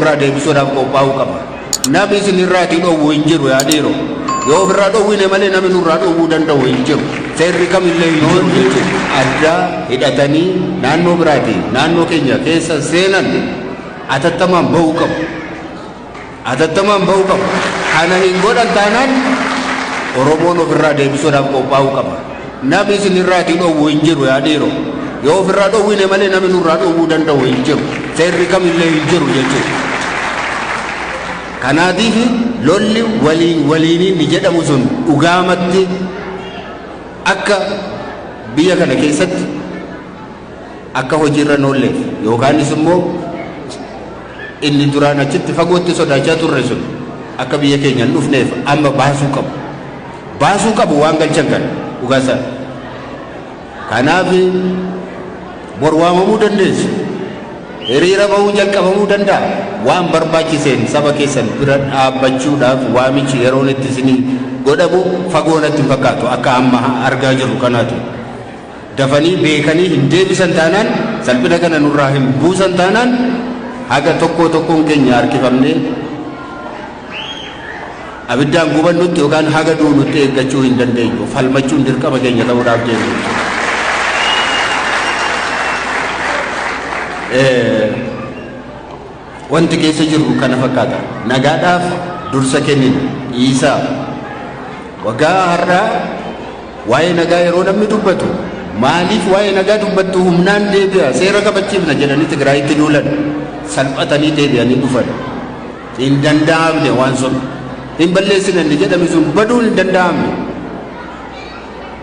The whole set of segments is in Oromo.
ofirraa deebisuudhaaf qophaa'uu qaba. Namni isinirraatii dhoowwu hin jiru yaa dhiiroo. Yoo ofirraa dhoowwine malee namni nurraa dhoowwuu danda'u hin jiru. Seerri kamillee hin jiru jechuudha. Addaa hidhatanii naannoo biraatii naannoo keenya keessa seenan atattamaan bahuu qabu. Atattamaan bahuu qabu. Kana hin godhan taanaan Oromoon ofirraa deebisuudhaaf qophaa'uu qaba. Namni isinirraatii dhoowwu hin jiru yaa dhiiroo. Yoo ofirraa dhoowwine malee namni nurraa dhoowwuu danda'u hin jiru. Seerri kamillee hin jiru jechuudha. Kanaatiif lolli waliin waliiniin ni jedhamu sun dhugaamatti akka biyya kana keessatti akka hojiirra hin oolleef yookaanis immoo inni duraan achitti fagootti sodaachaa turre sun akka biyya keenya hin dhufneef amma baasuu qabu. Baasuu qabu waan galchan kana dhugaasaa. Kanaaf bor waamamuu dandeessu. Hiriira bahuu jalqabamuu danda'a. Waan barbaachiseen saba keessan bira dhaabbachuudhaaf waamichi yeroon itti isinii godhamu fagoo natti hin fakkaatu akka amma argaa jirru kanaati. Dafanii beekanii hin deebisan taanaan salphina kana nurraa hin buusan taanaan haga tokkoo tokkoon keenya harkifamnee abiddaan gubannutti yookaan haga duunutti eeggachuu hin dandeenyu. Falmachuun dirqama keenya ta'uudhaaf deema. Wanti keessa jirru kana fakkaata. Nagaadhaaf dursa kennina. Dhiisaa. Waggaa har'aa waa'ee nagaa yeroo namni dubbatu maaliif waa'ee nagaa dubbattu humnaan deebi'a seera kabachiifna jedhanii Tigraayitti duulan salphatanii deebi'anii dhufan. Hin danda'amne waan sun. Hin balleessine inni jedhame sun baduun hin danda'amne.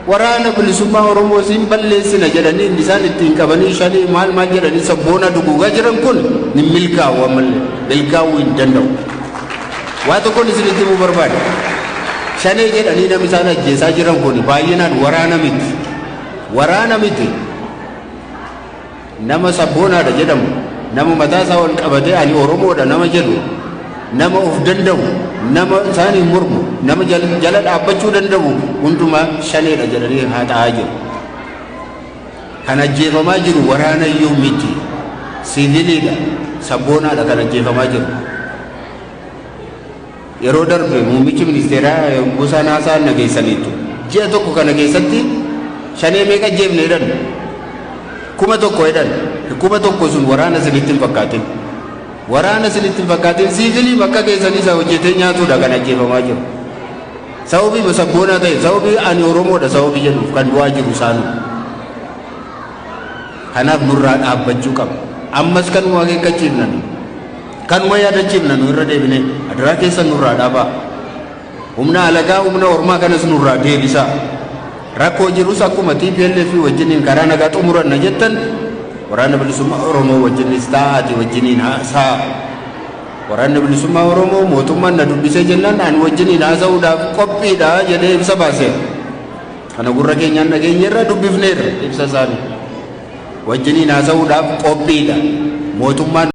Waraana bilisummaa Oromoo siin balleessina jedhanii inni isaan ittiin qabanii shanii maal maal jedhanii sabboona duguugaa jiran kun ni milkaa'u ammallee milkaa'uu hin danda'u. Waa tokkoon isinitti himuu barbaada. Shanee jedhanii namni isaan ajjeesaa jiran kun baay'inaan waraana miti. Waraana miti. Nama sabboonaadha jedhamu, nama mataa isaa ol qabatee ani Oromoodha nama jedhu, nama of danda'u, nama isaaniin mormu, nama jala dhaabbachuu danda'u hundumaa shaneedha jedhanii haxaa'aa jiru. Kan ajjeefamaa jiru waraana iyyuu miti. Siviiliidha, sabboonaadha kan ajjeefamaa jiru. Yeroo darbe muummichi ministeeraa yogguu isaan haasa'an dhageessaniitu. Ji'a tokko kana keessatti shanee meeqa ajjeefne jedhan? 1000 jedhan. 1000 sun waraana isinitti hin fakkaatin. Waraana isinitti hin fakkaatin siivilii bakka keessanii isa hojjetee nyaatudha kan ajjeefamaa jiru. Sababii sabboonaa ta'e, sababii ani Oromoodha sababii jedhuuf kan du'aa jiru isaanu. Kanaaf nurraa dhaabbachuu qaba. Ammas kanuma akeekkachiifna nu. Kanuma yaadachiifna nu irra deebinee adaraa keessan nurraa dhaabaa. Humna alagaa humna ormaa kanas nurraa deebisaa. Rakkoo jirus akkuma TPLF wajjiniin karaa nagaa xumuranna jettan waraana bilisummaa Oromoo wajjinis taa'aati wajjiniin haasaa. Waraanni bilisummaa Oromoo mootummaan na dubbisee jennaan an wajjiniin haasa'uudhaaf qophiidha jedhee ibsa baaseera. Kana gurra keenyaan dhageenyeerra dubbifneerra ibsa isaanii. Wajjiniin haasa'uudhaaf qophiidha. Mootummaan